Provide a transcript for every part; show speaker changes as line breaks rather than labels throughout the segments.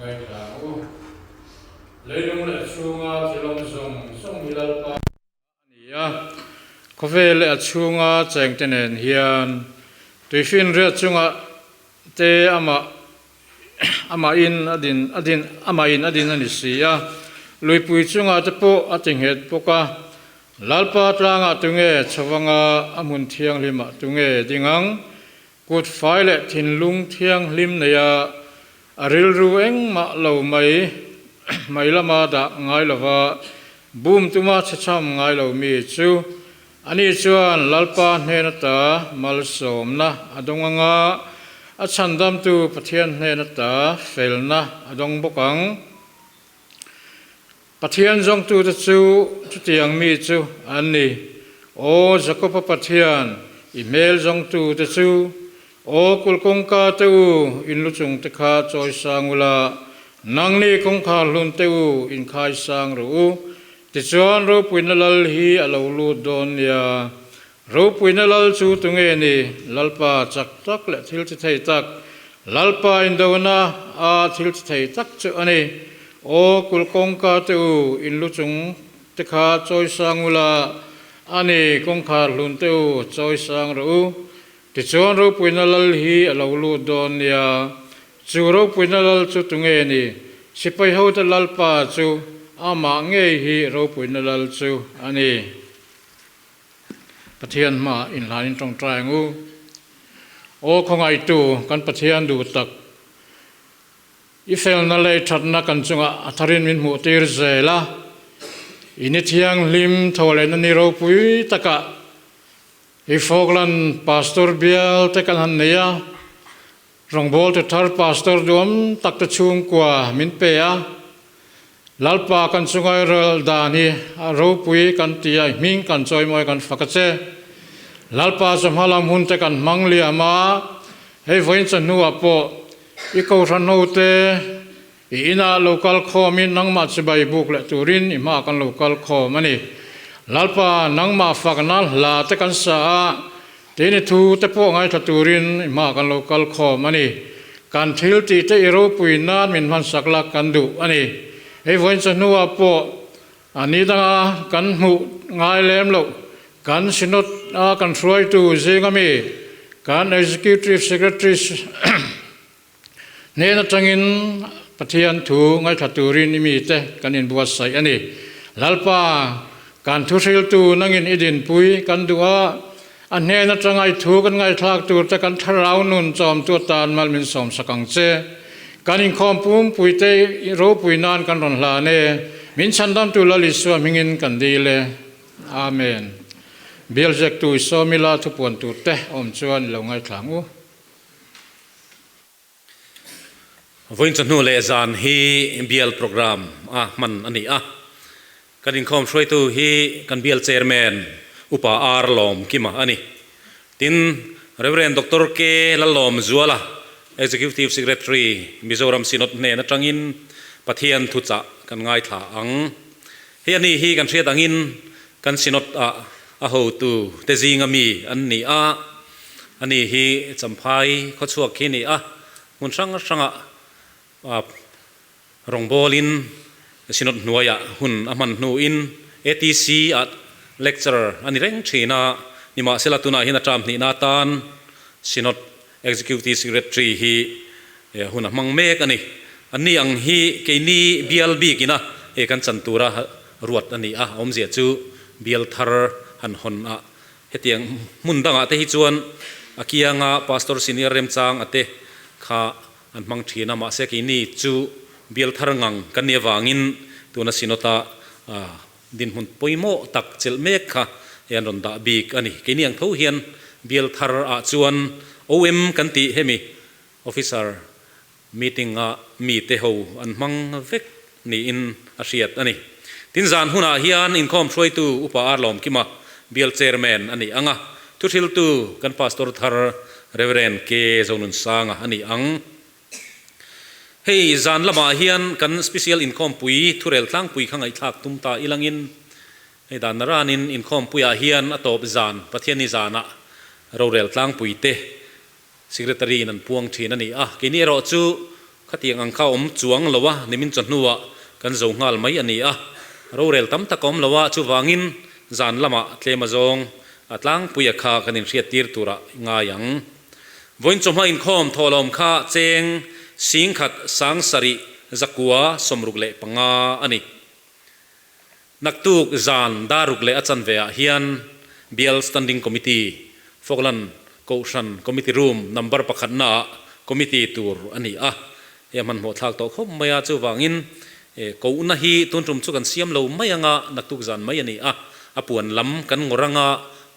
Ngaithla ang u. Leilung leh chhunga thil awm zawng zawng hi Lalpa a ni a, khawvel leh a chhunga chengte nen hian tuifinriat chungah te amah amahin a din a din amahin a din a ni si a, luipui chungah te pawh a ti nghet bawk a. Lalpa tlangah tunge chhovanga a hmun thianghlimah tunge ding ang? Kut fai leh thinlung thianghlim neia a rilru engmah lo mai mai lama dah ngai lova bum tuma chhechham ngai lo mi chu ani chuan Lalpa hnen ata malsawmna a dawng anga a chhandamtu Pathian hnen ata felna a dawng bawk ang. Pathian zawngtute chu chutiang mi chu an ni. Aw Jakoba Pathian, i hmel zawngtute chu, aw kulh kawngka te u, in lu chung te kha chawi sang ula, nangni kawngkhar hlun te u, in khai sang rawh u. Tichuan ropuina lal hi a lo lut dawn nia. Ropuina lal chu tunge ni? Lalpa chak tak leh thil chi thei tak, Lalpa indona a thil chi thei tak chu a ni. Aw kulh kawngka te u, in lu chung te kha chawi sang ula, a ni, kawngkhar hlun te u, chawi sang rawh u. Tichuan ropuina lal hi a lo lut dawn nia. Chu ropuina lal chu tunge ni? Sipai hote Lalpa chu amah ngei hi ropuina lal chu a ni. Pathian hmaah inhlanin tawngtai ang u. Aw khawngaihtu kan Pathian duh tak, i felna leh i thatna kan chungah a tharin min hmuhtir zel a, i ni thianghlim tho lehna ni ropui takah i Falkland Pastor bial te kan han nei a, Rawngbawlte thar Pastor duam tak te chhungkua min pe a, Lalpa kan chungai rel dan hi a ropui kan ti a, i hming kan chawimawi kan fak a che. Lalpa chu hmalam hun te kan hmang liam a, hei vawiin chawhnuah pawh i kohhran ho te i inah lo kal khawmin nangmah chibai buk leh turin i hmaah kan lo kal khawm a ni. Lalpa nangmah fakna hla te kan sa a, Tini thu te pawh ngaithla turin i hma kan lo kal khawm a ni. Kan thil tih te i ropui nan min hmansak la kan duh a ni. Hei vawiin chawhnuah pawh a ni danga kan hmuh ngai lem loh kan Synod a kan hruaitu zinga mi kan Executive Secretary Hnen atangin Pathian thu ngaithla turin i mite kan inbuatsaih a ni. Lalpa, kan thuhriltu nangin i dinpui kan duh a, a hnen atanga i thu kan ngaihthlak turte kan thlarau nun chawmtu atan mal min sawmsak ang che. Kan inkhawm pumpuite i ropui nan kan rawn hlan e. Min chhandamtu Lal Isua hmingin kan dil e. Amen. Bial ziaktu i sawmila thupuan turte awm chuan i lo ngaithla ang u.
Vawiin chawhnu leh zan hi bial programme a hman a ni a. Kan inkhawm hruaitu hi kan bial chairman Upa R Lawmkima a ni. Tin, Rev. Doctor K Lalawmzuala, Executive Secretary, Mizoram Synod hnen atangin Pathian thuchah kan ngaithla ang. Hei a ni hi kan hriat angin kan Synod ah a hotu te zinga mi an ni a, ani hi Champhai khawchhuak khi ni a, hmun hrang hrangah rawngbawlin Synod hnuaiah hun a hman hnuin ATC ah lecturer a ni reng thin a, nimahsela tunah hian a term hnihna atan Synod Executive Secretary hi hun a hmang mek a ni. Anni ang hi keini bial bikina kan chan tura ruat a ni a, awmzia chu bial thar han hawn a, hetiang hmun dangah te hi chuan a kianga Pastor Senior remchang a te kha an hmang thin a, mahse keini chu bial thar ngang kan nih avangin tuna Synod-a dinhmun pawimawh tak chelh mek kha hei an rawn dah bik a ni. Keini ang tho hian bial thar ah chuan OM kan tih hemi Officer Meeting a mite ho an hmang vek niin a hriat a ni. Tin zan hunah hian inkhawm hruaitu Upa Ar Lawmkima Bial Chairman a ni ang a, thuhriltu kan Pastor thar Rev. K. Zonunsanga a ni ang. Hei zan lamah hian kan Special Inkhawmpui thurel tlangpui kha ngaihthlak tum ta ilangin hei dan naranin inkhawmpuiah hian a tawp zan Pathianni zanah rorel tlangpuite Secretary in an puang thin a ni a, keini erawh chu Khatiang ang kha awm chuang lo a, nimin chawhnuah kan zo nghal mai a ni a. Rorel tam tak a awm lo a, chuvangin zan lamah tlem azawng a tlangpuia kha kan inhriattir turah ngai ang. Vawiin chawhma inkhawm thawhlawm kha cheng singkhat sangsarih zakua 65 a ni. Naktuk zan daruk leh a chanve ah hian Bial Standing Committee, Falkland Kohhran Committee Room number pakhat na ah Committee tur a ni a, hei a hmanhmawh thlak tawh khawp mai a, chuvangin kohna hi tun tum chu kan siam lo mai anga naktuk zan mai a ni a, a puan lam kan ngawr anga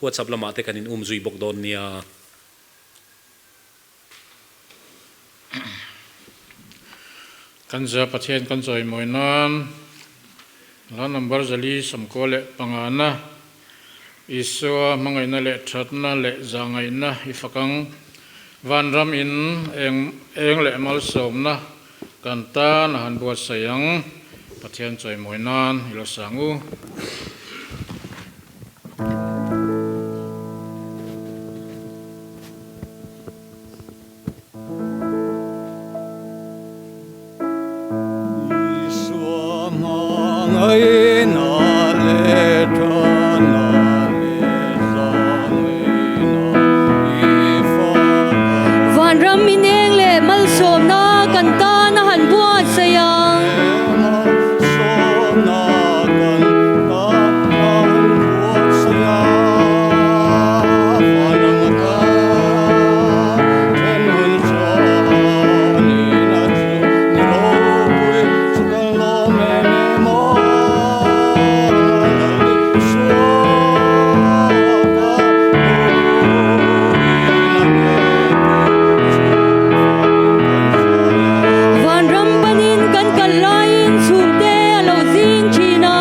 WhatsApp lamah te kan in um zui bawk dawn nia.
Kan zia Pathian kan chawimawi nan hla number 445 na Isua hmangaihna leh thatna leh zahngaihna i fak ang. Vanram in eng eng leh malsawmna kan tan a han buatsaih ang. Pathian chawimawi nan i lo sang u.
Vanram ineng leh malsawmna kan tan a han buatsaih a. Vanram panin kan kal laiin chhungte a lo zing thin a.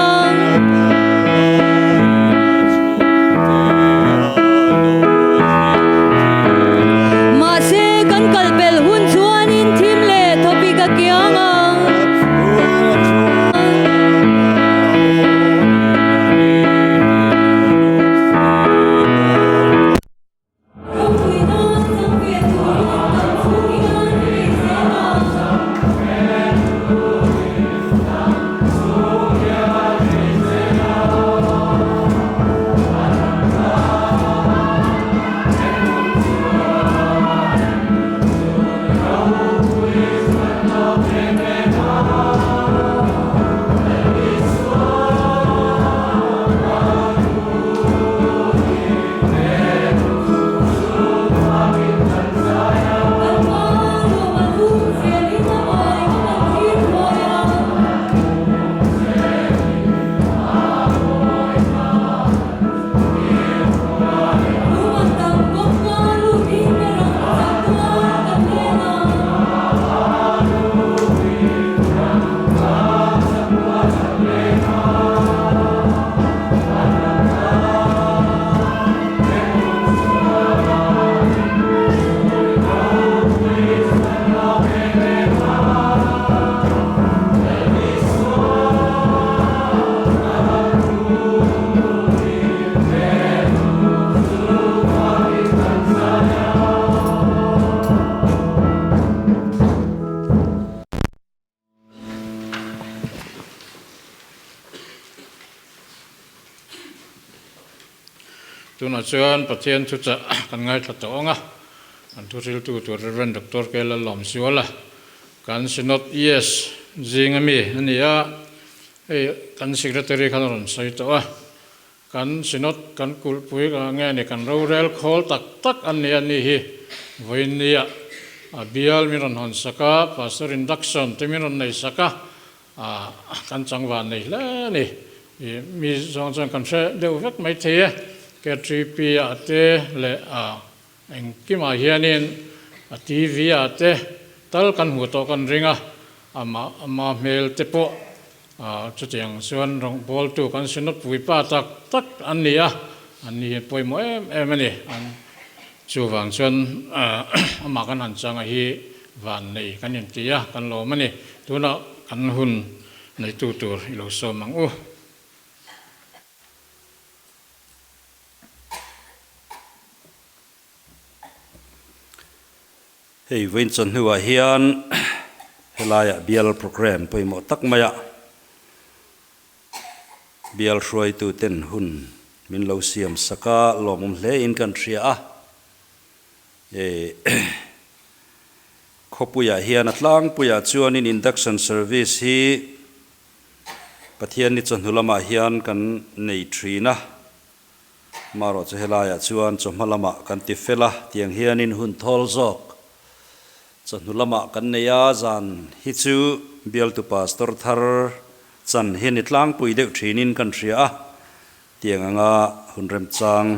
Mahse kan kal pel hun chuanin thim leh thawpik a kiang a.
Tunah chuan Pathian thuchah kan ngaithla tawh ang a, kan thuhriltu tur Rev. Doctor K. Lallawmsuala kan Synod Yes zinga mi a ni a, hei kan Secretary khan a rawn sawi tawh a, kan Synod kan kulhpui nge ni kan rorel khawl tak tak an ni a ni hi vawiinnia a bial min rawn hawn sak a, Pastor Induction te min rawn nei sak a, A kan changvan nei hle a ni. I mi zawng chuan kan hre deuh vek mai thei e. KTP ah te leh a engkimah hianin a TV ah te tal kan hmuh tawh kan ring a, amah ama hmel te pawh chutiang chuan rawngbawltu kan Synod puipa tak tak an ni a, an ni hi pawimawh em em a ni. An chuvang chuan amah kan han changa hi van nei kan inti a, kan lawm a ni. Tunah kan hun neitu tur i lo sawm ang u.
Hei vawiin chawhnuah hian. Helaiah bial programme pawimawh tak maia bial hruaituten hun min lo siam sak a, lawmawm hlein kan hria a. Khawpuiah hian a tlangpuiah chuanin induction service hi Pathianni chawhnu lamah hian kan nei thin a. Marawh chu helaiah chuan chawhma lamah kan ti fel a, tiang hianin hun thawl zawk chawhnu lamah kan nei a, zan hi chu bialtu pastor thar chan hi ni tlangpui deuh thinin kan hria a, tiang anga hun remchang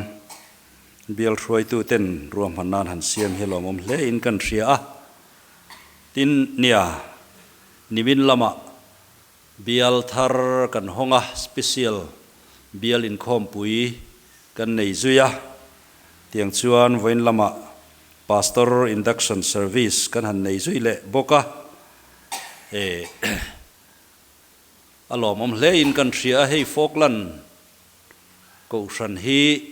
bial hruaituten ruahman nan han siam hi lawmawm hlein kan hria a, tin nia nimin lamah Bial thar kan hawng a, special bial inkhawmpui kan nei zui a, tiang chuan vawiin lamah Pastor Induction Service kan han nei zui leh bawk a, e a lawmawm hlein kan hria a, hei Falkland Kohhran hi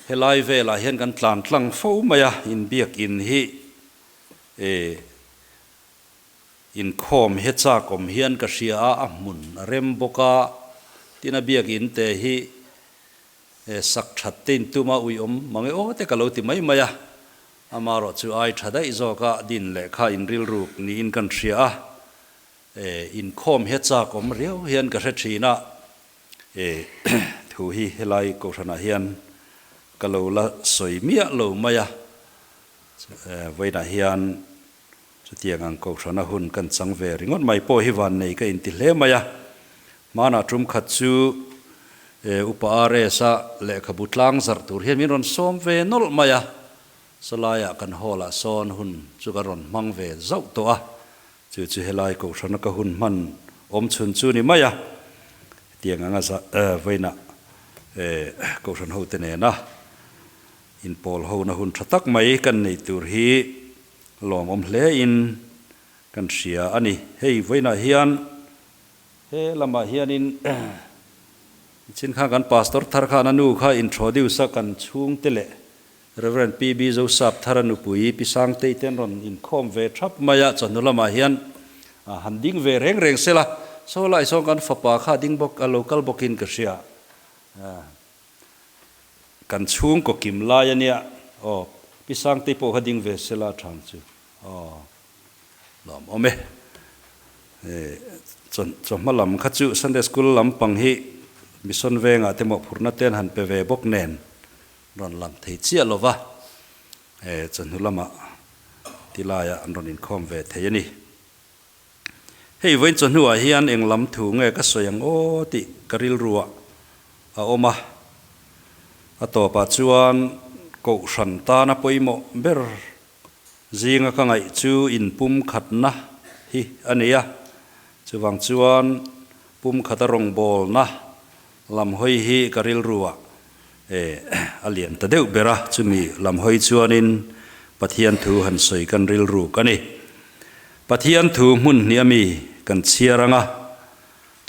helai velah hian kan tlan tlang fo mai a, inbiakin hi e Inkhawm he chak awm hian ka hria a, a hmun a rem bawk a, tin a biakinn te hi sak that te in tum a uiawm mang e aw te ka lo ti mai mai a, amarawh chu ai tha daih zawk a din leh kha in rilruk niin kan hria a, inkhawm he chak awm riau hian ka hre thin a, thu hi helai kohhranah hian ka lo la sawi miah lo mai a, vawiinah hian Chutiang ang kohhrana hun kan chang ve ringawt mai pawh hi vannei ka inti hle mai a. Hmanah tum khat chu Upa RS-a lehkhabu tlang zarh tur hian min rawn sawm ve nawlh mai a. Sawlaiah kan hall-ah sawn hun chu ka rawn hmang ve zauh tawh a. Chu chu helai kohhrana ka hun hman awm chhun chu ni mai a. Hetiang anga vawiinah kohhran hote nena inpawl hona hun tha tak mai kan nei tur hi Lawmawm hle in kan hria a ni. Hei vawiinah hian he lamah hianin chin khan kan pastor thar khan a nu kha introduce a kan chhungte leh Rev. PB Zosap thar a nupui Pi Sangtei te an rawn inkhawm ve thap mai a, chawhnu lamah hian han ding ve reng reng sela, saw lai sawn kan fapa kha ding bawk a lo kal bawkin ka hria. Kan chhungkaw kim lai a nia aw, Pi Sangtei pawh kha ding ve sela a thang chu aw, lawm awm e. Chawhma lam kha chu Sunday School lampang hi Mission vengah te mawhphurhna te an han pe ve bawk nen rawn lang thei chiah lo va, chawhnu lamah ti laiah an rawn inkhawm ve thei a ni. Hei vawiin chawhnuah hian eng lam thu nge ka sawi ang aw tih ka rilruah a awm a, a tawpah chuan Kohhran tana pawimawh ber zinga ka ngaih chu inpumkhatna hi a ni a, chuvang chuan pumkhata rawngbawlna lam hawi hi ka rilruah a lian ta deuh ber a, chumi lam hawi chuanin Pathian thu han sawi kan rilruk a ni. Pathian thu hmun hnih ami kan chhiar ang a,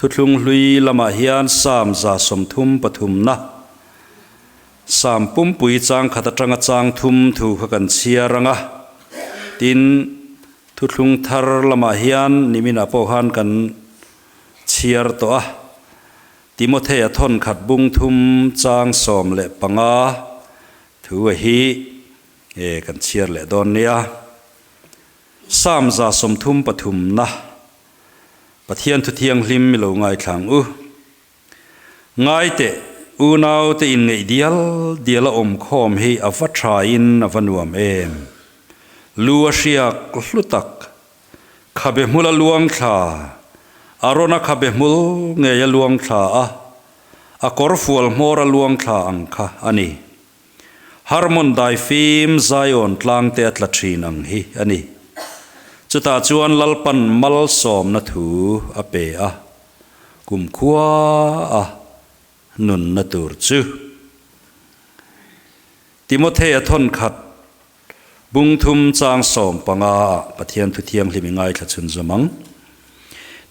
thuthlung hlui lamah hian Psalm 33na, Psalm pumpui chang khat atanga chang thum thu kha kan chhiar ang a, tin thuthlung thar lamah hian niminah pawh khan kan chhiar tawh a, Timothea thawn khat bung thum chang 15 thu a hi e kan chhiar leh dawn nia. Psalm 133 na Pathian thu thianghlim mi lo ngaithlang u. Ngai teh unau te inngeih dial dial a awm khawm hi a va tha in a va nuam em. Lu a hriak hlu tak Khabe hmul a luang thla, Arona khabe hmul ngei a luang thla a, a kawr fual hmawr a luang thla ang kha a ni. Harmon daifim Zion tlangte a tla thin ang hi a ni. Chutah chuan Lalpan malsawmna thu a pe a, kumkhua a nunna tur chu. Timothea thawnkhat Bung thum chang 15 ah Pathian thu thianghlim i ngaithla chhun zawm ang.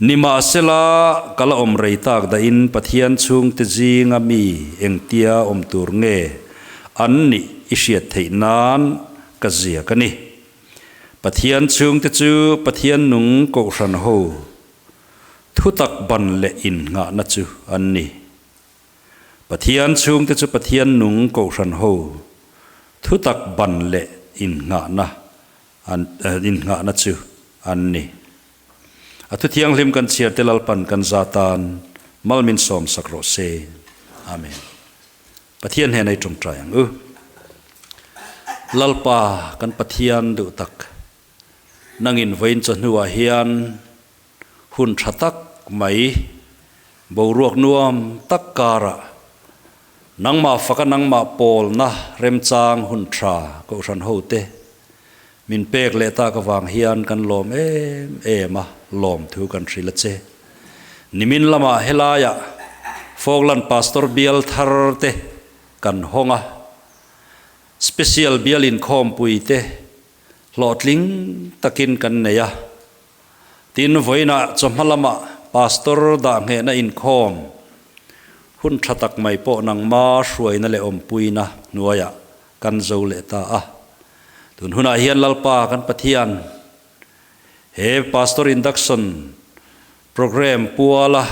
Nimahsela, ka la awm rei tak dahin Pathian chhungte zinga mi engtia awm tur nge an nih i hriat theih nan ka ziak a ni. Pathian chhungte chu Pathian nung kohhran ho thutak ban leh innghahna chu an ni. Pathian chhungte chu Pathian nung kohhran ho thutak ban leh innghahna an innghahna chu an ni. A thu thianghlim kan chhiar te Lalpan kan za tan mal min sawm sak rawh se. Amen. Pathian hnena i tawngtai ang u. Lalpa kan Pathian duh tak, nangin vawiin chawhnuah hian hun tha tak mai, boruak nuam tak karah nangmah faka nangmah pawlna remchang hun tha Kohhran hote Min pek leh tak avang hian kan lawm em em a, lawm thu kan hrilh a che. Nimin lamah helaiah Falkland Pastor bial thar te kan hawng a, Special bial inkhawmpui te hlawhtling takin kan nei a. Tin, vawiinah chawhma lamah Pastor dah nghehna inkhawm hun tha tak mai pawh nangma hruaina leh awmpuina hnuaiah kan zo leh ta a. Tun hunah hian Lalpa kan Pathian he Pastor Induction Programme puala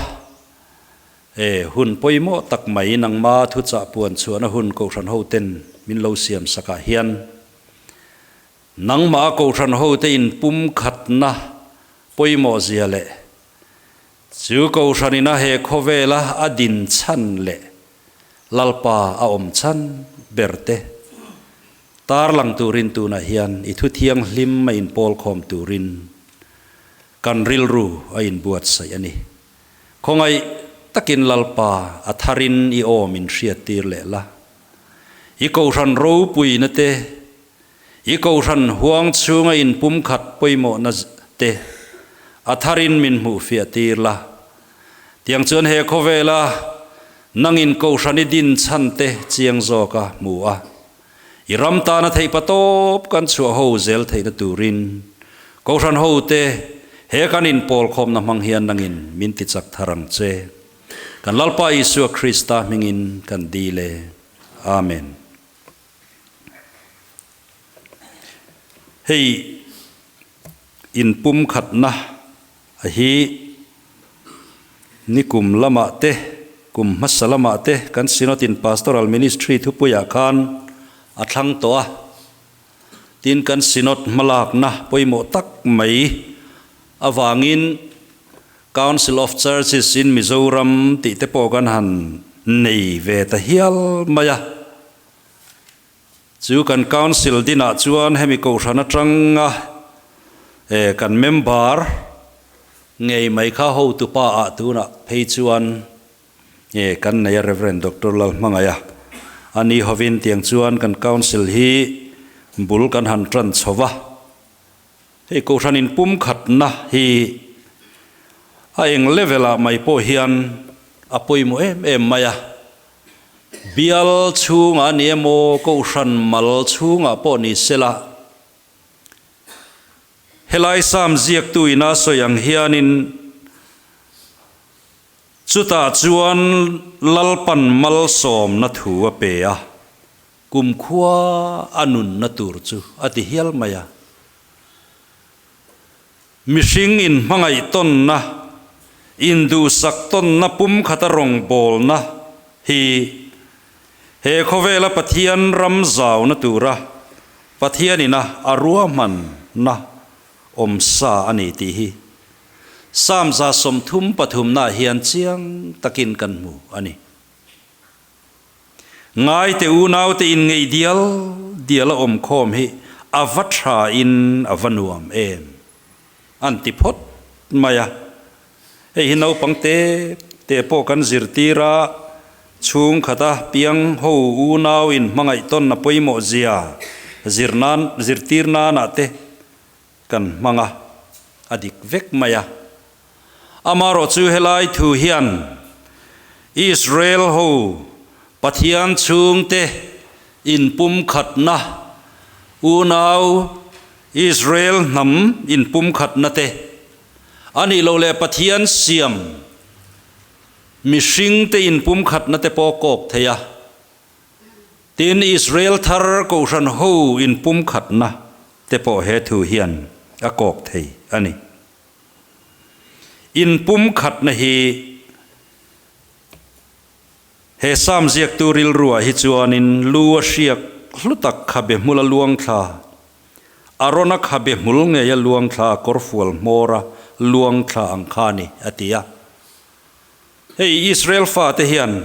e hun pawimawh tak mai nangma thuchah puan chhuahna hun Kohhran hoten min lo siam sakah hian nangma Kohhran hote inpumkhatna pawimawh zia leh chu Kohhranina he khawvela a din chhan leh Lalpa a awm chhan ber te tarlang turin tunah hian i thu thianghlim a inpawl khawm turin kan rilru a inbuatsaih a ni. Khawngaih takin Lalpa a tharin i awm in hriattir leh la. I kohhran ropuina te, i kohhran huang chhunga inpumkhat pawimawhna te a tharin min hmuhfiahtir la. Tiang chuan he khawvela nangin kohhran i din chhan te chiang zawk a hmu a, i ram tana theih patawp kan chhuah ho zel theihna turin kohhran ho te he kan inpawlkhawmna hmang hian nangin min ti chak thar ang che. Kan Lalpa Isua Krista hmingin kan dil e. Amen. Hei inpumkhatna a hi nikum lamah te, kum hmasa lamah te kan Synod in Pastoral Ministry thupuiah khan a thlang tawh a. Tin, kan Synod hmalakna pawimawh tak mai avangin Council of Churches in Mizoram tih te pawh kan han nei ve ta hial mai a. Chu kan Council dinah chuan hemi kohhran atanga e kan member ngei mai kha hotupa ah tunah phei chuan e kan nei a Rev. Doctor Lalhmangaih a a ni hovin tiang chuan kan Council hi bul kan han tan chho va. Hei kohhran inpumkhatna hi a eng level ah mai pawh hian a pawimawh em em mai a. Bial chhungah a ni emaw, Kohhran mal chhungah pawh ni sela, helai Sam ziaktu ina sawi ang hianin chutah chuan Lalpan malsawmna thu a pe a, kumkhua a nunna tur chu a ti hial mai a. Mihring inhmangaih tawnna, induhsak tawnna pumkhata rawngbawlna hi he khawvela Pathian ram zauna tura Pathianina a ruahmanna awm sa a ni tih hi Psalm 33 ah hian chiang takin kan hmu a ni. Ngaite unaute inngeih dial dial a awm khawm hi a va tha in a va nuam em? An ti phawt mai a. Hei hi naupang te te pawh kan zirtir a, chhungkhata piang ho unau in hmangaih tawn a pawimawh zia zir nan zirtir nanah te kan hmang a, a dik vek mai a. Amarawh chu helai thu hian Israel ho Pathian chhungte inpumkhatna, unau Israel hnam inpumkhatna te, a nih loh leh Pathian siam mihringte inpumkhatna te pawh kawk thei a. Tin, Israel thar kohhran ho inpumkhatna. te pawh he thu hian a kawk thei a ni. Inpumkhatna hi he Sam ziaktu rilruah hi chuanin lu a hriak hlu tak khabe hmula luang thla, Arona khabe hmul ngeia luang thla kawrfual hmawra luang thla ang kha a ni, a ti a. Hei Israel fate hian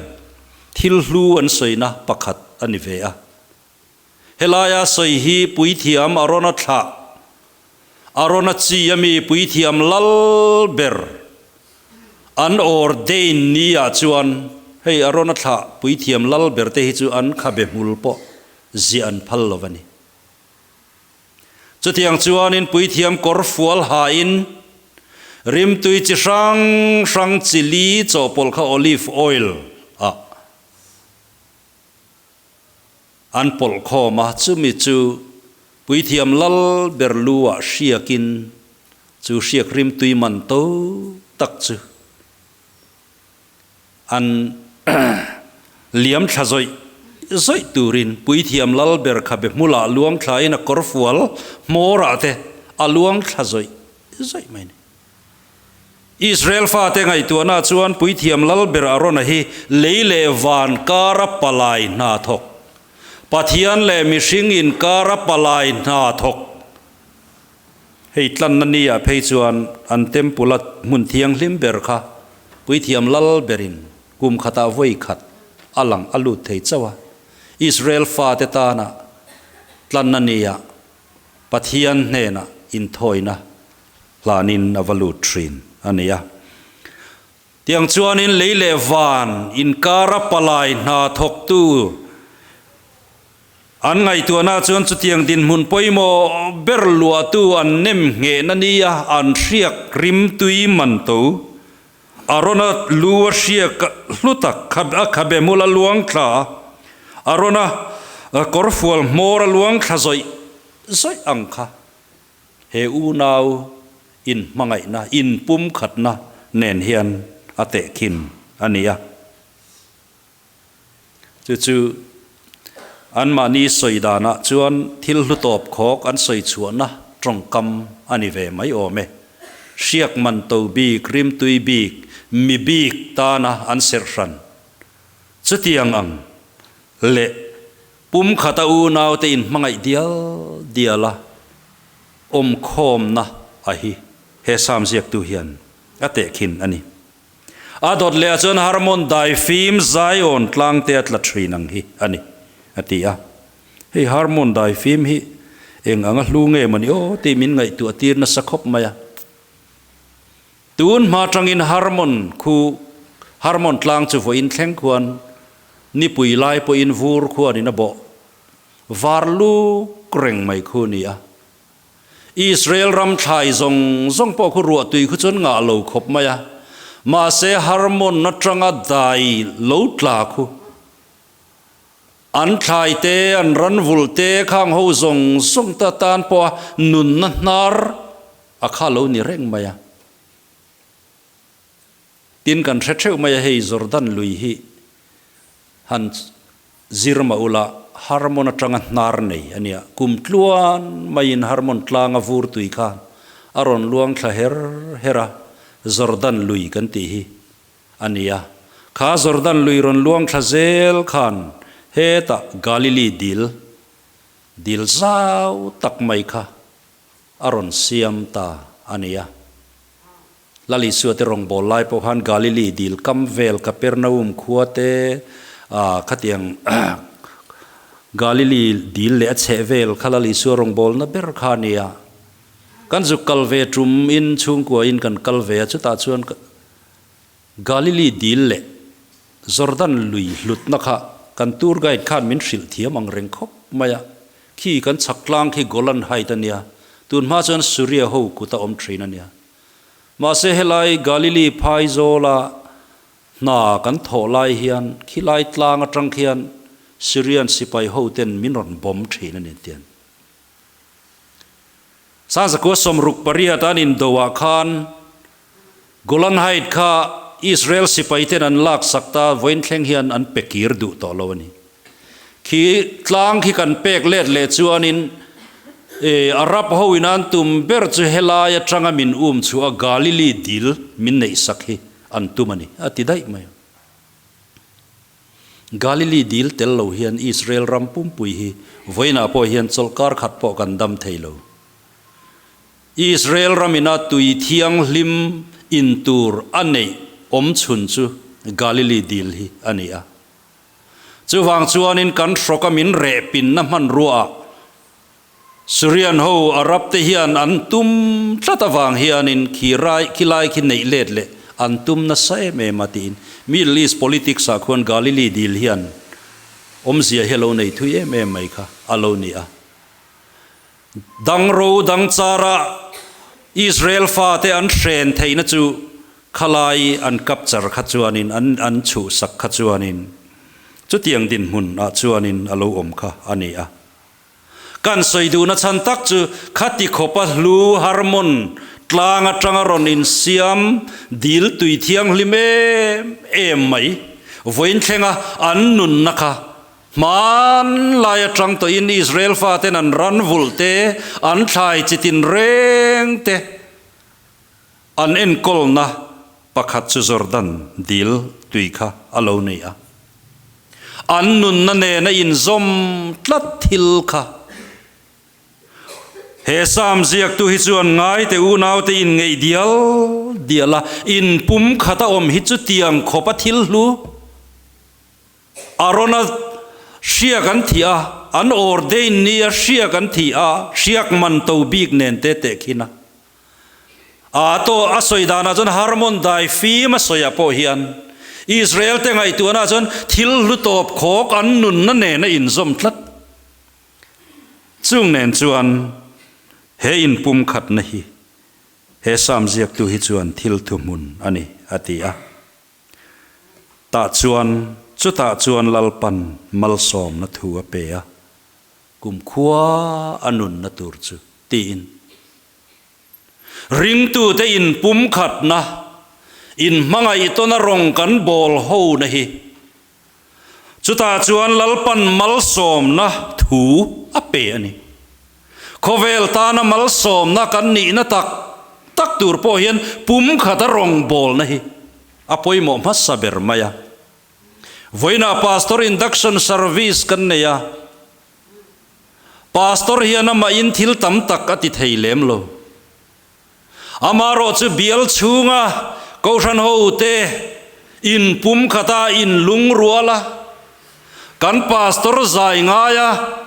thil hlu an sawina pakhat a ni ve a. Helaia sawi hi puithiam Arona thlah, Arona chi a mi puithiam lal ber an ordain ni ah chuan hei Arona thlah puithiam lal ber te hi chu an khabe hmul pawh ziah an phal lo a ni. Chutiang chuanin puithiam kawr fual hain rimtui chi hrang hrang chili chawhpawlh kha olive oil ah an pawlh khawm a, chumi chu puithiam lal ber lu ah hriakin chu hriak rimtui man to tak chu An liam thla zawih zawih turin puithiam lal ber khabe hmulah luang thlain a kawrfual hmawrah te a luang thla zawih zawih mai a ni. Israel fate ngaihtuahna chuan puithiam lal ber Arona hi lei leh van kara palai hna thawk, Pathian leh mihring inkara palai hna thawk, Hei tlanna ni ah phei chuan an temple a hmun thianghlim ber kha puithiam lal berin kum khatah vawi khat a lang a lut thei chauh a. Israel fate tana tlanna ni ah Pathian hnenah inthawina hlanin a va lut thin a ni a. Tiang chuanin lei leh van inkara palai hna thawktu An ngaihtuahna chuan chutiang dinhmun pawimawh ber luahtu an nem nghehna nia an hriak rimtui man to. Arona lu a hriak hlu tak a khabe hmul a luang thla a, Arona kawrfual hmawr a luang thla zawih zawih ang kha he unau inhmangaihna, inpumkhatna nen hian a tehkhin a ni a. Chu chu anmahni sawi danah chuan thil hlu tawp khawk an sawi chhuahna tawngkam a ni ve mai awm e. Hriak man to bik, rimtui bik, mi bik tana an serh hran. Chutiang ang leh pum khata unaute inhmangaih dial diala awmkhawmna a hi he Sam ziaktu hian a tehkhin a ni. A dawt leh ah chuan Harmon dai fim Zion tlang te a tla thin ang hi a ni, a ti a. Hei Harmon dai fim hi eng anga hlu nge mawni aw tih min ngaihtuah tir nasa khawp mai a. Tun hma tangin Harmon khu Harmon tlang chu vawiin thleng khuan nipui lai pawhin vur khuanin a bawh var luk reng mai khu ni a. Israel ram thlai zawng zawng pawh khu ruahtui khu chuan ngah lo khawp mai a, mahse Harmon atanga dai lo tla khu an thlai te, an ran vulh te, khang ho zawng zawng te atan pawha nunna hnar a kha lo ni reng mai a. Tin kan hre theuh mai a, hei Jordan lui hi han zir mah ula Harmon atanga hnar nei a nia, kum tluan maiin Harmon tlanga vur tui khan a rawn luang thla her her a, Jordan lui kan tih hi a nia. Kha Jordan lui rawn luang thla zel khan hetah Galilee dil, dil zau tak mai kha a rawn siam ta a nia. Lal Isua te rawngbâwl lai pawh khan Galili dil kam vel Kapernaum khua te khatiang Galili dil leh a chheh vel kha Lal Isua rawngbâwlna ber kha a ni a. Kan zuk kal ve tum in chhungkua in kan kal ve a, chutah chuan Galili dil leh Jordan lui hlutna kha kan tour guide khan min hrilh thiam ang reng khawp mai a, khi kan chhak tlang khi Golan Height a nia, tun hma chuan Suria ho kut a awm thin a nia. Mahse helai Galili phai zawla hna kan thawh lai hian khilai tlang atang khian Syrian sipai ho ten min rawn bawm thin a ni tian. Sangzakua 68 an indo ah khan Golan Height kha Israel sipai ten an lak sak ta vawiin thleng hian an pe kir duh tawh lo a ni. Khi tlang khi kan pek let leh chuanin. E, Arab ho in an tum ber chu helai atanga min um chu a Galili dil min neih sak hi an tum a ni, a ti daih mai a. Galili dil tel lo hian Israel ram pumpui hi vawiinah pawh hian chawlhkar khat pawh kan dam thei lo. Israel ramina tui thianghlim in tur a neih awm chhun chu Galili dil hi a ni a. Chuvang chuanin kan hrawka min reh pinna hmanruaah Syrian ho Arab te hian an tum tlat avang hianin khi rai khi lai khi neih let leh an tum nasa em em a tiin Middle East politics ah khuan Galili dil hian awmzia hi a lo nei thui em em mai kha a lo ni a. Dang ro dang chara Israel fate an hren theihna chu khalai an capture kha chuanin an an chhuhsak kha chuanin chutiang dinhmun ah chuanin a lo awm kha a ni a. Kan sawi duhna chhan tak chu khati khawpa hlu Harmon tlang atanga rawn insiam dil tui thianghlim em em mai vawiin thlenga an nunna kha Hmanlai atang tawhin Israel faten an ran vulh te, an thlai chi tinreng te an enkawlna pakhat chu Jordan dil tui kha a lo ni a. An nunna nena inzawm tlat thil kha He Psalm ziaktu hi chuan ngaite unaute inngeih dial dial a, inpum khat a awm hi chutiang khawpa thil hlu. Arona hriak an thih a, an ordain nia hriak an thih a, hriak man to bik nen te teh khin a. A to a sawi danah chuan Harmon dai fim a sawiah pawh hian Israel te ngaihtuahna chuan thil hlu tawp khawk an nunna nen a inzawm tlat. Chung nen chuan he inpumkhatna hi he Psalm ziaktu hi chuan thil thuhmun a ni a ti a. Tah chuan, chutah chuan Lalpan malsawmna thu a pe a, kumkhua a nunna tur chu, tiin. Ringtute inpumkhatna, inhmangaih tawna rawng kan bawl hona hi, chutah chuan Lalpan malsawmna thu a pe a ni. Khawvel tana malsawmna kan nihna tak tak tur pawh hian pumkhata rawng bawlna hi a pawimawh hmasa ber mai a. Vawiinah Pastor Induction Service kan nei a, Pastor hian amahin thil tam tak a ti thei lem lo. Amaherawh chu bial chhunga Kohhran hote in pumkhata in lungrual a, kan Pastor zai ngaia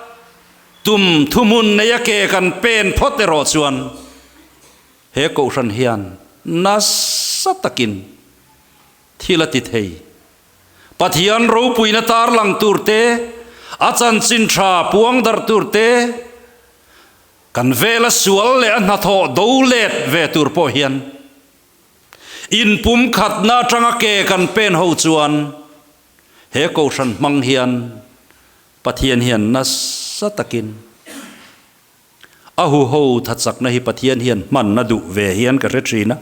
tum thuhmun neia ke kan pen phawt erawh chuan He Kohhran hian nasa takin thil a ti thei. Pathian ropuina tarlang tur te, a chanchin tha puang darh tur te, kan vela sual leh a hnathawh do let ve tur pawh hian inpumkhatna atanga ke kan pen ho chuan he Kohhran hmang hian Pathian hian nasa takin A huho thachakna hi Pathian hian hman a duh ve hian ka hre thin a.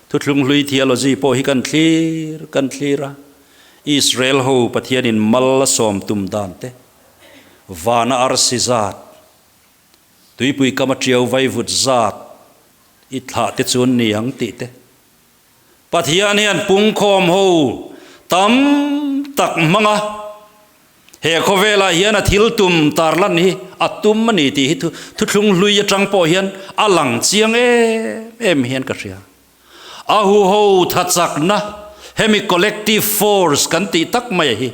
Thuthlung hlui theology pawh hi kan thlir kan thlir a. Israel ho Pathianin mal a sawm tum dan te, vana arsi zat, tuipui kama tiau vaivut zat i thlah te chuan ni ang tih te. Pathian hian pungkhawm ho tam tak hmang a, he khawvelah hian a thil tum tarlan hi a tum a ni tih hi thuthlung hlui atang pawh hian a lang chiang em em hian ka hria. A huho thachakna hemi collective force kan tih tak mai hi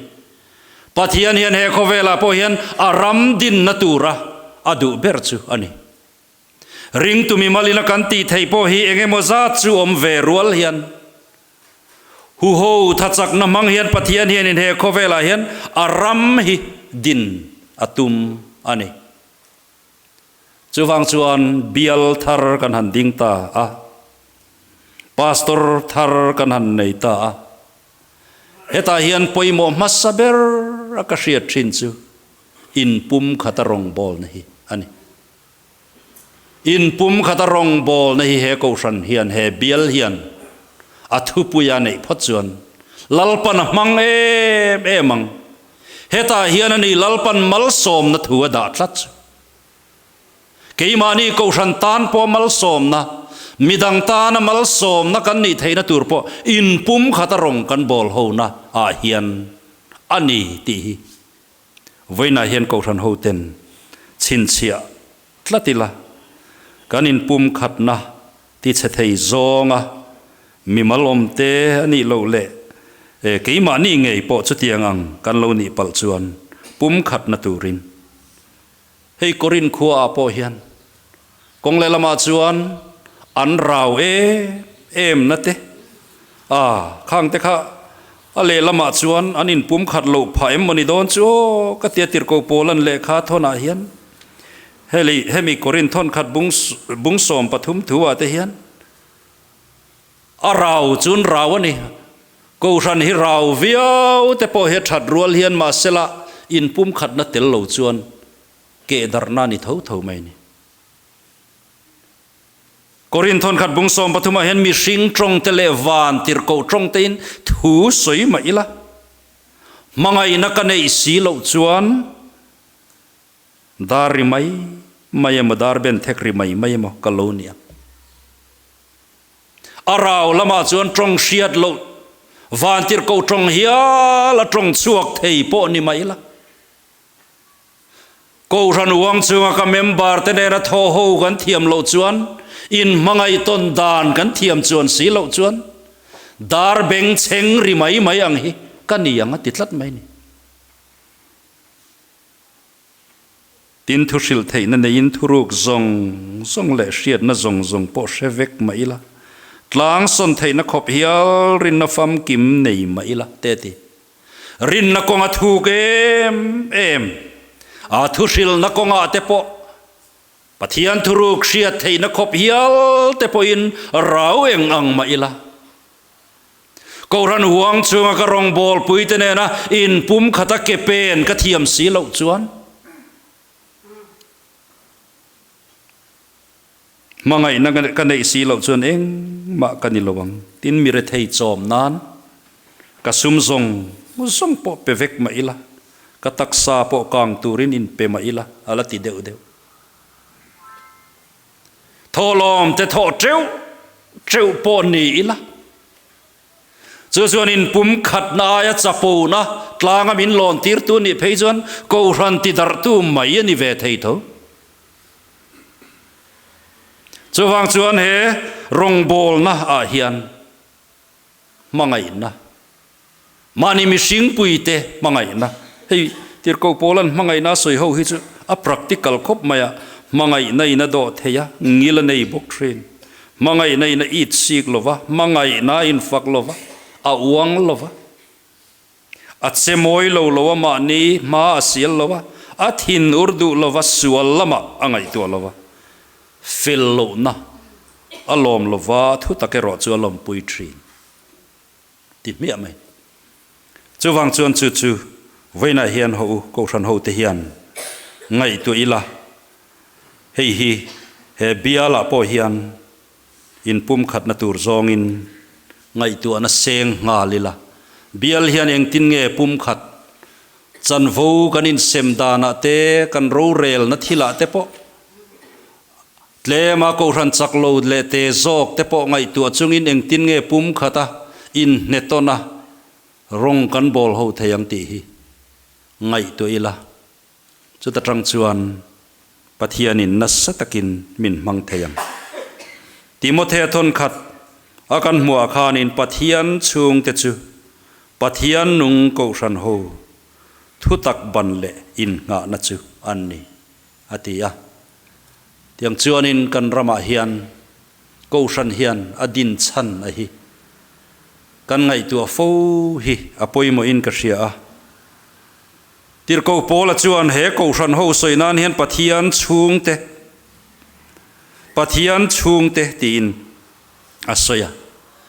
Pathian hian he khawvelah pawh hian a ram dinna tura a duh ber chu a ni. Ringtu mimalina kan tih theih pawh hi eng emaw zat chu awm ve rual hian huho thachakna hmang hian Pathian hianin he khawvelah hian a ram hi din a tum a ni. Chuvang chuan bial thar kan han ding ta a, pastor thar kan han nei ta a, hetah hian pawimawh hmasa ber a ka hriat thin chu inpum khata rawngbawlna hi a ni. Inpum khata rawngbawlna hi he Kohhran hian, he bial hian a thupuia neih phawt chuan Lalpan a hmang em em ang. Hetah hian a ni Lalpan malsawmna thu a dah tlat chu. Keimahni Kohhran tan pawh malsawmna, midang tana malsawmna kan nih theihna tur pawh inpumkhata rawng kan bawl hona ah hian a ni tih hi vawiinah hian Kohhran hoten chhinchhiah tlat ila, kan inpumkhatna tichhe thei zawnga mimal awmte a nih loh leh keimahni ngei pawh chutiang ang kan lo nih palh chuan pumkhatna turin Hei Korin khua ah pawh hian kawng lehlamah chuan an rau em em na te a khang te kha a lehlamah chuan an inpum khat loh phah em mawni dawn chu aw ka tia tirhko pawl an lehkha thawn ah hian heli hemi Korin thawn khat bung bung 13 thu ah te hian a rau chu an rau a ni. Kohhran hi rau viau te pawh hi a that rual hian mahsela inpumkhatna tel lo chuan kehdarhna a ni tho tho mai a ni. Korin thawnkhat bung 13 ah hian mihring tawng te leh van tirhkoh tawng tein thu sawi mah ila, hmangaihna ka neih si loh chuan dar ri mai mai emaw dar ben thek ri mai mai emaw ka lo ni ang. A rau lamah chuan tawng hriat loh vantirhkoh tawng hial a tawng chhuak thei pawh ni mai la. Kohhran uang chunga ka member te nena thaw ho kan thiam loh chuan, inhmangaih tawn dan kan thiam chuan si loh chuan, dar beng chheng ri mai mai ang hi ka ni ang a ti tlat mai ni. Tin, thu hrilh theihna neiin thuruk zawng zawng leh hriatna zawng zawng pawh hre vek mah ila, tlang sawn theihna khawp hial rinna famkim nei mah ila, te ti. Rinna kawnga thuk em em, a thu hrilhna kawngah te pawh Pathian thuruk hriat theihna khawp hial te pawhin rau eng ang mah ila. Kohhran huang chunga ka rawngbawlpui te nena inpum khata ke pen ka thiam si loh chuan hmangaihna ka neih si loh chuan engmah ka ni lo ang. Tin, mi rethei chawm nan ka sum zawng zawng pawh pe vek mah ila, ka taksa pawh kang turin inpe mah ila, a la ti deuh deuh. Thawhlawm te thawh teuh teuh pawh ni ila, chu chuan in pum khatna aia chapona tlanga min lawn tirtu nih phei chuan Kohhran ti darhtu mai a ni ve thei tho. Chuvang chuan he rawngbawlna ah hian hmangaihna, mahni mihring puite hmangaihna, hei Tirhkoh Paula'n hmangaihna a sawi ho hi chu a practical khawp mai a, hmangaihna in a dawh thei a, ngil a nei bawk thin, hmangaihna in a it sik lo va, hmangaihna a infak lo va, a uang lo va, a che mawi lo lo a, mahni hma a sial lo va, a thin ur duh lo va, sual lamah a ngaihtuah lo va, fel lohna a lawm lo va, thu tak erawh chu a lawmpui thin ti hmiah mai. Chuvang chuan chu chu vawiinah hian haw u Kohhran hote hian ngaihtuah ila, hei hi he bialah pawh hian inpumkhatna tur zawngin ngaihtuahna seng nghal ila, bial hian engtin nge pumkhat chanvo kan insem danah te, kan rorelna thilah te pawh Tlema Kohhran chak lo leh te zawk te pawh ngaihtuah chungin engtin nge pum khata inhnetawna rawng kan bawl ho thei ang tih hi ngaihtuah ila, chuta tang chuan Pathianin nasa takin min hmang thei ang. Timothea thawnkhat a kan hmuhah khanin Pathian chhungte chu Pathian nung Kohhran ho thutak ban leh innghahna chu an ni. a ti a. Tiang chuanin kan ramah hian Kohhran hian a din chhan a hi kan ngaihtuah fo hi a pawimawhin ka hria a. Tirhkoh Paula chuan he Kohhran ho sawi nan hian Pathian chhungte, Pathian chhungte tiin a sawi a.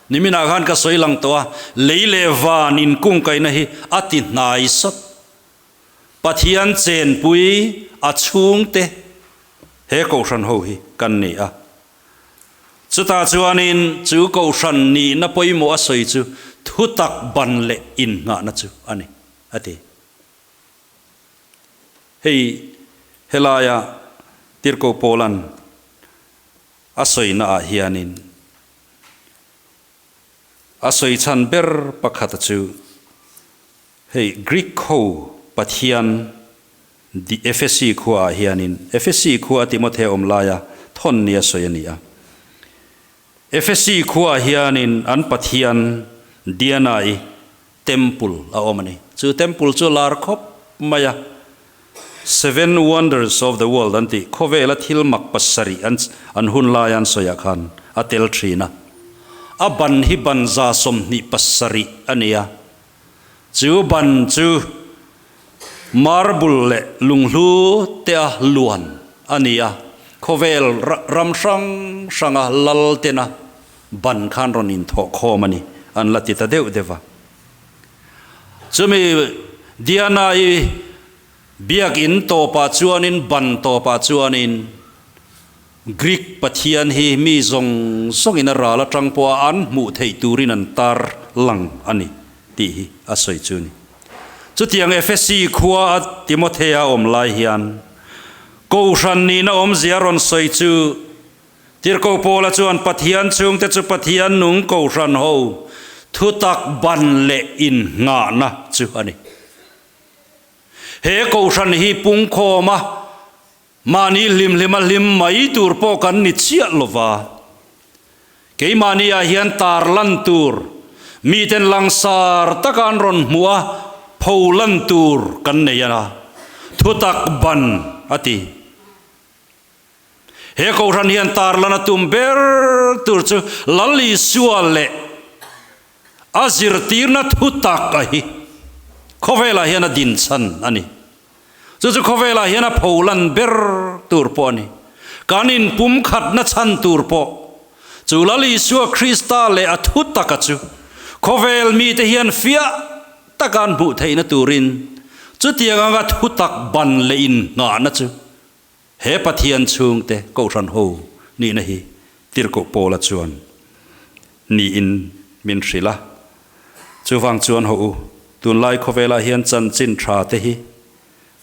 Niminah khan ka sawi lang tawh a, lei leh van inkungkaihna hi a ti hnai sawt. Pathian chenpui a chhungte he Kohhran ho hi kan ni a. Chutah chuanin chu Kohhran nihna pawimawh a sawi chu thutak ban leh innghahna chu a ni, a ti. Hei helaia. Tirhkoh Paula'n a sawina ah hianin a sawi chhan ber pakhata chu hei Greek ho pathian Efesi khua ah hianin Efesi khua Timothea awm laia thawn nia sawi a ni a. Efesi khua ah hianin an pathian Diana-i temple a awm a ni. Chu temple chu lar khawp mai a, Seven Wonders of the World an tih, khawvela thil mak pasarih an an hun laia an sawiah khan a tel thin a. A ban hi ban 27 a ni a, chu ban chu marble leh lunghlu te a luan a ni a, khawvel ram hrang hranga lal tena ban khan rawn inthawh khawm a ni, an la ti ta deuh deuh a. Chumi Diana-i biakinn tawpah chuanin ban tawpah chuanin Greek pathian hi mi zawng zawngin a ral atang pawha an hmuh theih turin an tar lang a ni tih hi a sawi chu a ni. Chutiang Efesi khua a Timothea awm lai hian Kohhran nihna awmzia a rawn sawi chu Tirhkoh Paula chuan Pathian chhungte chu Pathian nung Kohhran ho thutak ban leh innghahna chu a ni. He Kohhran hi pungkhawma mahni hlimhlima hlim mai tur pawh kan ni chiah lova, keimahni ah hian tarlan tur, miten langsar taka an rawn hmuh a, pholan tur kan nei a, thutak ban a ti. He Kohhran hian tarlan a tum ber tur chu Lal Isua leh a zirtirna thu tak a hi khawvelah hian a din chhan a ni. Chu chu khawvelah hian a pholan ber tur pawh a ni. Kan inpumkhatna chhan tur pawh chu Lal Isua Krista leh a thu taka chu khawvel mite hian fiah taka an hmuh theihna turin chutiang anga thu tak ban leh innghahna chu He Pathian chhungte Kohhran ho nihna hi Tirhkoh Paula chuan niin min hrilh a. Chuvang chuan haw u, tunlai khawvelah hian chanchin tha te hi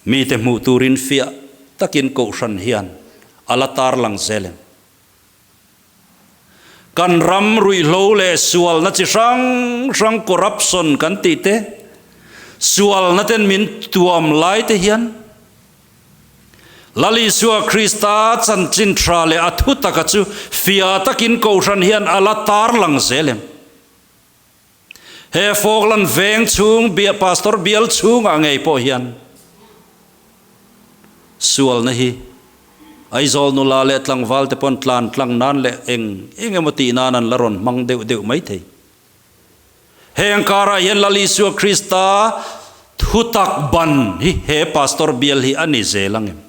mite hmuh turin fiah takin Kohhran hian a la tarlang zel em? Kan ram ruihhlo leh sualna chi hrang hrang corruption kan tih te, sualna ten min tuam lai te hian Lal Isua Krista chanchin tha leh a thu taka chu fia takin Kohhran hian a la tarlang zel em? He Falkland veng chhung Pastor bial chhungah ngei pawh hian sualna hi Aizawl nula leh tlangval te pawn tlan tlang nan leh eng eng emaw tih nan an la rawn hmang deuh deuh mai thei. Heng karah hian Lal Isua Krista thutak ban hi he Pastor bial hi a ni zel ang em?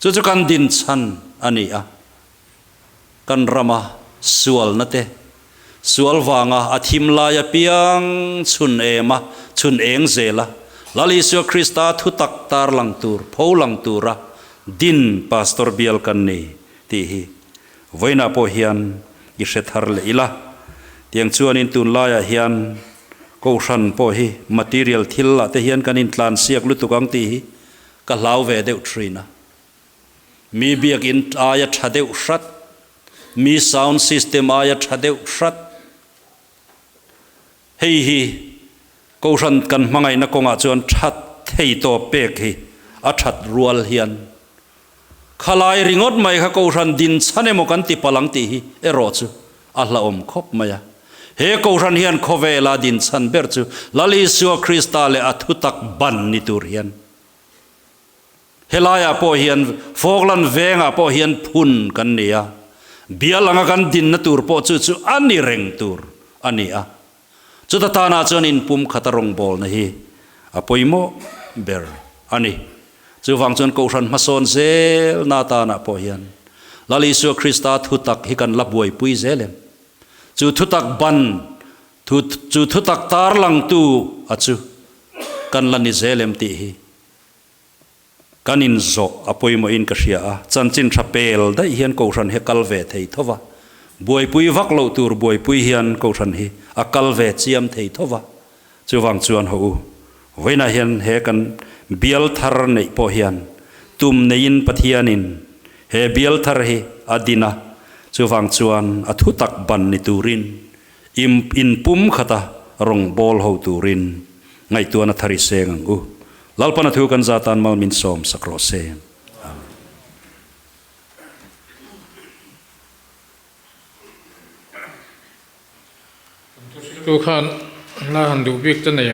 Chu chu kan din chhan a ni a. Kan rama sualna te, sual vanga a thim lai apiang chhun ema chhun eng zela Lal Isua Krista thutak tarlang tur, pholang tura din Pastor bial kan ni tih hi Vawiinah pawh hian i hre thar leh ila. Tiang chuanin tunlaiah hian Kohhran pawh hi material thil ah te hian kan intlansiak lutuk ang tih hi ka hlau ve deuh thin a. Mi biakinn aia tha deuh hrat, mi sound system aia tha deuh hrat. Hei hi Kohhran kan hmangaihna kawngah chuan that thei tawp pek hi a that rual hian khalai ringawt mai kha Kohhran din chhan emaw kan ti palh ang tih hi erawh chu a hlauhawm khawp mai a. He Kohhran hian khawvela din chhan ber chu Lal Isua Krista leh a thutak ban ni tur hian Helaiah pawh hian Falkland vengah pawh hian phun kan ni a, bial anga kan dinna tur pawh chu chu a ni reng tur a ni a. Chuta tanah chuan inpum khata rawngbawlna hi a pawimawh ber a ni. Chuvang chuan Kohhran hmasawn zelna tanah pawh hian Lal Isua Krista thutak hi kan la buaipui zel em? Chu thutak ban, chu thutak tarlangtu a chu kan la ni zel em tih hi Kan inzawh a pawimawhin ka hria a, chanchin tha pel daih hian Kohhran hi a kal ve thei tho va, buaipui vak loh tur buaipui hian Kohhran hi a kal ve chiam thei tho va, chuvang chuan haw u, vawiinah hian he kan bial thar neih pawh hian. Tum neiin Pathianin he bial thar hi a din a, chuvang chuan a thutak ban ni turin im inpum khata rawng bawl ho turin ngaihtuahna thar i seng ang u. Lalpan a thu kan za tan mal min sawm sak rawh se. Amen.
Kan thu hriltu khan hla han duh bik te nei.